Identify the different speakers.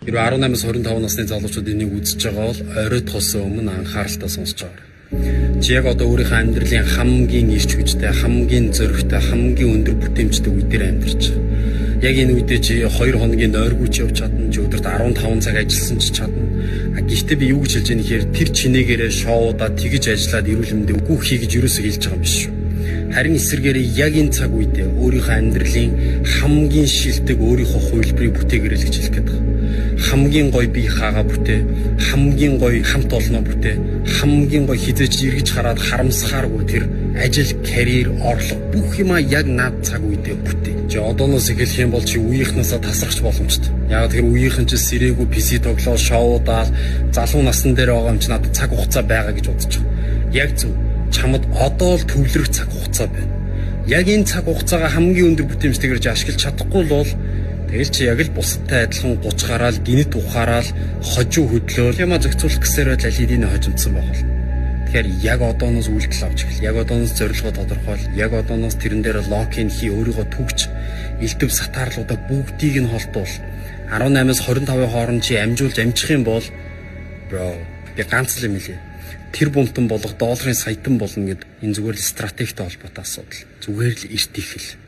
Speaker 1: Хэрвээ 18-аас 25 насны залуучууд энийг үзэж байгаа бол оройтхоос өмнө анхааралтай сонсож байгаарай. Чи яг одоо өөрийнхөө амьдралын хамгийн эрч хүчтэй, хамгийн зоригтой, хамгийн өндөр бүтээмжтэй үе дээр амьдарч байгаа. Яг энэ үедээ чи 2 хоногийн нойргүй ч явж чадна, чи өдөрт 15 цаг ажилласан ч чадна. А гэхдээ би юу гэж хэлж байгаа нэхэр тэр чинээгээрээ шоудаа тэгж ажиллаад эрүүл мэндээ үгүй хий гэж юусоо хэлж байгаа юм биш шүү. Харин эсвэргээрээ яг энэ цаг үедээ өөрийнхөө амьдралын хамгийн шилдэг өөрийнхөө хувилбарыг бүтээгээрэй л гэж хэлэх гээд байгаа. Хамгийн гоё бие хаагаа бүтээ, хамгийн гоё хамт олноо бүтээ, хамгийн гоё хэзээ ч эргэж хараад харамсахааргүй тэр ажил, карьер, орлого бүх юмаа яг над цаг үедээ бүтээ. Чи одооноос эхлэх юм бол чи үеийнхнээсээ тасрах боломжтой. Яг тэр үеийнхэн чи сэрээгүй PC тоглоо, шоудаал, залуу насн дээр байгаа юм чи надад цаг хугацаа байгаа гэж бодож байгаа. Яг зөв. Чамд одоо л төвлөрөх цаг хугацаа байна. Яг энэ цаг хугацаагаа хамгийн өндөр бүтээмжтэйгээр ашиглаж чадахгүй бол тэгэл чи яг л бусадтай адилхан 30 гараал гинэт ухаараал хожуу хөдлөөл юма зохицуулах гэсээр байтал аль хэдийн хожимдсан байх бол. Тэгэхээр яг одооноос үйлдэл авч эхэл. Яг одооноос зорилгоо тодорхойл. Яг одооноос тэрэн дээр lock in хий, өөрийгөө түгч, элдэв сатаарлуудаа бүгдийг нь холдуул. 18-аас 25-ын хооронд чи амжуулж амжих юм бол, bro, би ганц л юм хэлье. Тэр бумтан болох долларын саятан болно гэд энэ зүгээр л стратегтэй холбоотой асуудал. Зүгээр л эрт ихэл.